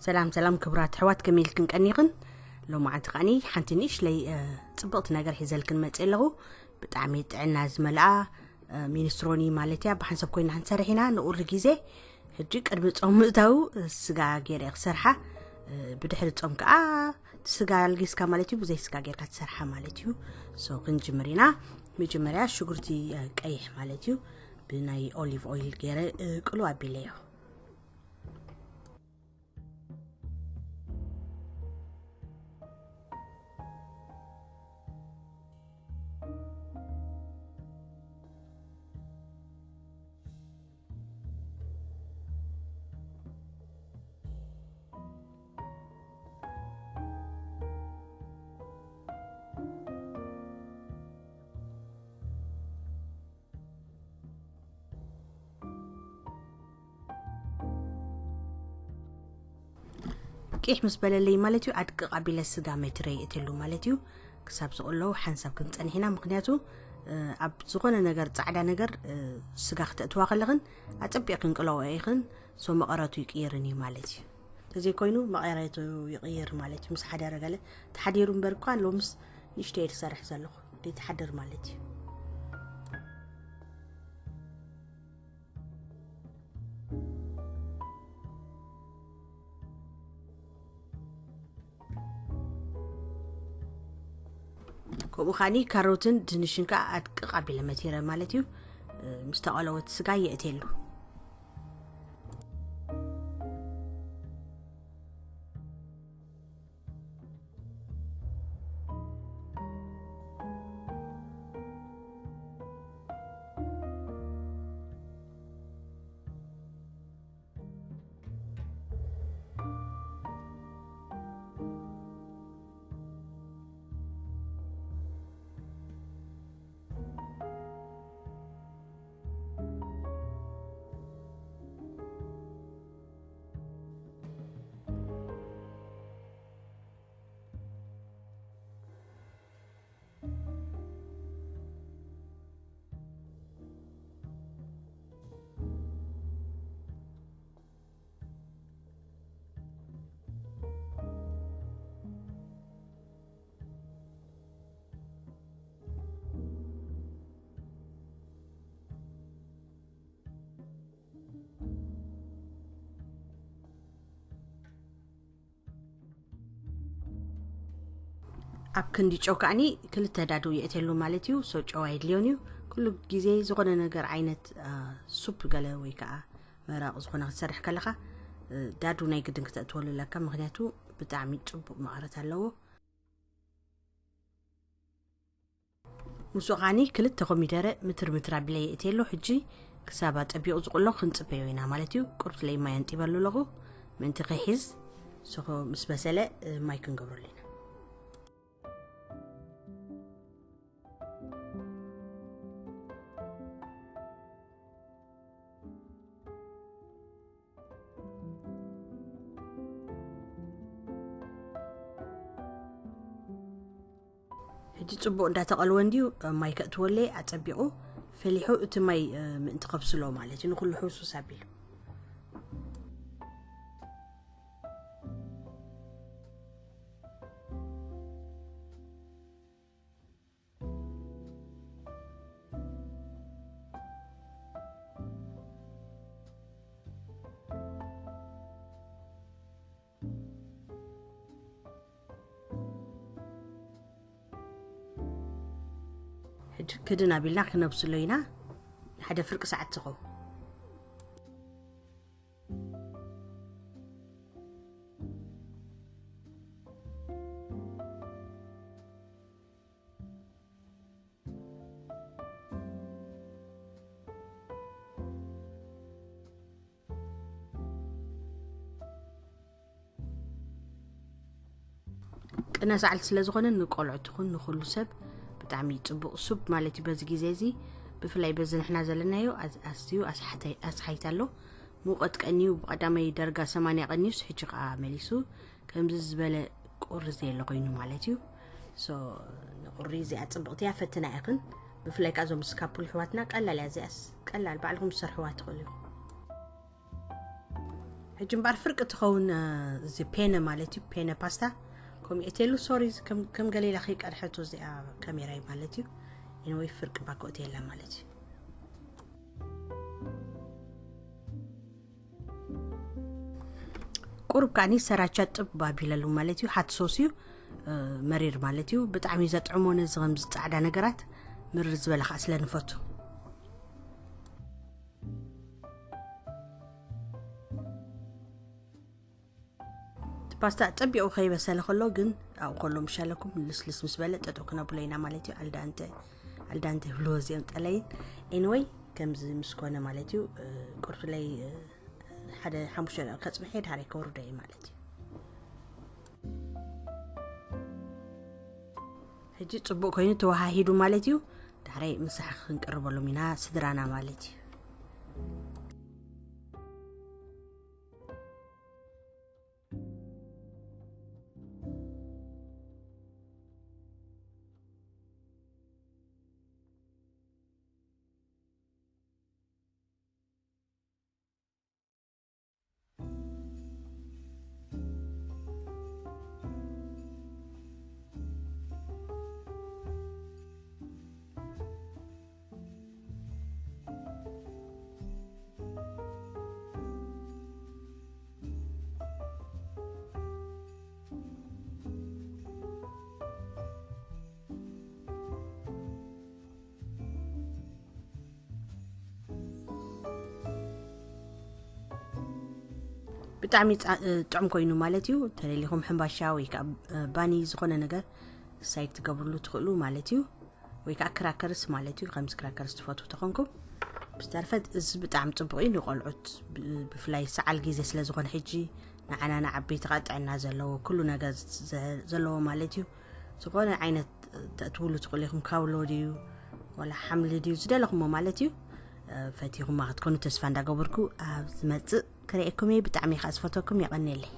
ሰላም ሰላም ክቡራት ኣሕዋት፣ ከመይ ኢልክን ቀኒኽን? ሎማዓንቲ ከዓኒ ሓንቲ ንእሽለይ ጽብቕቲ ነገር ሒዘልክን መፅእ ኣለኹ። ብጣዕሚ ጥዕና ዝመልኣ ሚኒስትሮኒ ማለት እያ። ብሓንሳብ ኮይና ክንሰርሕ ኢና ንቁሪ ግዜ። ሕጂ ቅድሚ ጾም ምእታው ስጋ ገይረ ክሰርሓ፣ ብድሕሪ ጾም ከዓ ስጋ ኣልጊስካ ማለት እዩ፣ ብዘይ ስጋ ጌርካ ትሰርሓ ማለት እዩ። ሶ ክንጅምር ኢና። መጀመርያ ሽጉርቲ ቀይሕ ማለት እዩ፣ ብናይ ኦሊቭ ኦይል ገይረ ቅሉ ኣቢለዮ። ቂሕ ምስ በለለይ ማለት እዩ፣ ኣድቅቕ ኣቢለ ስጋ መትረ የእትሉ ማለት እዩ። ክሳብ ዝቕለዉ ሓንሳብ ክንጸንሕ ኢና፣ ምክንያቱ ኣብ ዝኾነ ነገር ፃዕዳ ነገር ስጋ ክተእትዋ ከለኽን ኣፀቢቕክን ቅለዎ ኢኽን። ሶ መቐረቱ ይቅይርን እዩ ማለት እዩ። ተዘይኮይኑ መቐረቱ ይቕይር ማለት እዩ። ምስ ሓደረ ገለ ተሓዲሩ እምበር እኳ ሎምስ ንእሽተይ ዝሰርሕ ዘለኹ ደይትሓድር ማለት እዩ። ከምኡ ከዓኒ ካሮትን ድንሽን ከዓ ኣድቅቕ ኣቢለ መቲረ ማለት እዩ። ምስ ተቐለወት ስጋ የእትየሉ። ኣብ ክንዲ ጨው ከዓኒ ክልተ ዳዱ የእትየሉ ማለት እዩ። ሶ ጨው ኣይድልዮን እዩ። ኩሉ ግዜ ዝኾነ ነገር ዓይነት ሱፕ ገለ ወይ ከዓ መራቕ ዝኾነ ክትሰርሕ ከለኻ ዳዱ ናይ ግድን ክተእትወሉ ኣለካ፣ ምክንያቱ ብጣዕሚ ፅቡቅ መቐረት ኣለዎ። ምስኡ ከዓኒ ክልተ ኮሚደረ ምትር ምትር ኣቢለ የእትየሉ። ሕጂ ክሳብ ኣፀቢቑ ዝቁሎ ክንፅበዮ ኢና ማለት እዩ። ቁርብት ለይ ማይ ኣንጢበሉ ኣለኹ ምእንቲ ከይሕዝ። ሶ ምስ በሰለ ማይ ክንገብረሉ ኢና። ሕጂ ጽቡቕ እንዳተቐልወ እንድዩ፣ ማይ ከእትወለይ ኣጸቢቑ ፈሊሑ፣ እቲ ማይ ምእንቲ ከብስሎ ማለት እዩ፣ ንኹሉ ሕውሱስ ኣቢሉ። ሕጂ ክድን ኣቢልና ክነብስሎ ኢና። ንሓደ ፍርቂ ሰዓት ትኸውን። ቅነ ሰዓል ስለ ዝኾነ ንቆልዑ ትኹን ንኹሉ ሰብ ብጣዕሚ ጽቡቕ ሱፕ ማለት እዩ። በዚ ግዜ እዚ ብፍላይ በዚ ንሕና ዘለናዮ ኣዝ-፣ ኣዝዩ ኣስሓታይ-፣ ኣስሓይት ኣሎ። ሙቐት ቀንዩ ብቐዳማይ ደረጃ ሰማንያ ቀንዩስ ሕጂ ከኣ መሊሱ ከምዚ ዝበለ ቁሪ ዘየለ ኮይኑ ማለት እዩ። ሶ ንቁሪ እዚኣ ጽብቕቲ እያ፣ ፈትና ኢኽን። ብፍላይ ከኣ እዞም ስካፑል ኣሕዋትና ቀላል እያ እዚኣስ፣ ቀላል ባዕልኹም ትሰርሕዋ ትኽእሉ ኢኹም። ሕጂ እምበኣር ፍርቂ ትኸውን፣ እ፣ እዚ ፔነ ማለት እዩ፣ ፔነ ፓስታ። ከምኡ እትየሉ፣ ሶሪ፣ ከም፣ ከም ገሊላ ከይቀድሐቶ እዚኣ ካሜራይ ማለት እዩ። ኤኒወይ፣ ፍርቂ ባኮ እትየላ ማለት እዩ። ቁሩብ ከዓኒ ሰራቻ ጥብ ኣቢለሉ ማለት እዩ። ሃት ሶስ እዩ፣ እ፣ መሪር ማለት እዩ። ብጣዕሚ ዘጥዕሞ ነዚ ከምዚ ጻዕዳ ነገራት ምርር ዝበለ ከዓ ስለ ንፈቱ። እቲ ፓስታ ጸቢቑ ከይበሰለ ከሎ ግን ኣብኡ ከሎ ምሻለኩም ልስልስ ምስ በለ ጠጠው ክነብሎ ኢና ማለት እዩ። ኣልዳንተ፣ ኣልዳንተ ይብልዎ እዚኦም ጠለይን። ኤኒወይ፣ ከምዚ ምስ ኮነ ማለት እዩ፣ እ፣ ቁርፍለይ፣ እ፣ ሓደ ሓሙሽተ ደቂቃ ከጽንሐ ድሓረይ ከውርዶ እየ ማለት እዩ። ሕጂ ጽቡቕ ኮይኑ ተወሃሂዱ ማለት እዩ። ድሓረይ ምሳሕ ክንቅርበሎም ኢና ስድራና ማለት እዩ። ብጣዕሚ ጻ-፣ እ፣ ጥዑም ኮይኑ ማለት እዩ። ተደሊኹም ሕምባሻ ወይ ከዓ፣ እ፣ ባኒ ዝኾነ ነገር ሳይድ ትገብርሉ ትኽእሉ ማለት እዩ። ወይ ከዓ ክራከርስ ማለት እዩ፣ ከምዚ ክራከርስ ትፈትዉ ተኾንኩም። ብዝተረፈ እዚ ብጣዕሚ ጽቡቕ እዩ ንቆልዑት፣ ብ-፣ ብፍላይ ሰዓል ግዜ ስለ ዝኾነ ሕጂ ንዓና ንዓበይቲ ከዓ ጥዕና ዘለዎ ኩሉ ነገር ዘ-፣ ዘለዎ ማለት እዩ። ዝኾነ ዓይነት ተእትውሉ ትኽእሉ ኢኹም፣ ካውሎ ድዩ ዋላ ሓምሊ ድዩ ዝደለኹሞ ማለት እዩ። እ፣ ፈቲኹማ ክትኮኑ ተስፋ እንዳገበርኩ ኣብ ዝመጽእ ክርእየኩም እየ። ብጣዕሚ ከዓ ዝፈትወኩም፣ የቐንየለይ።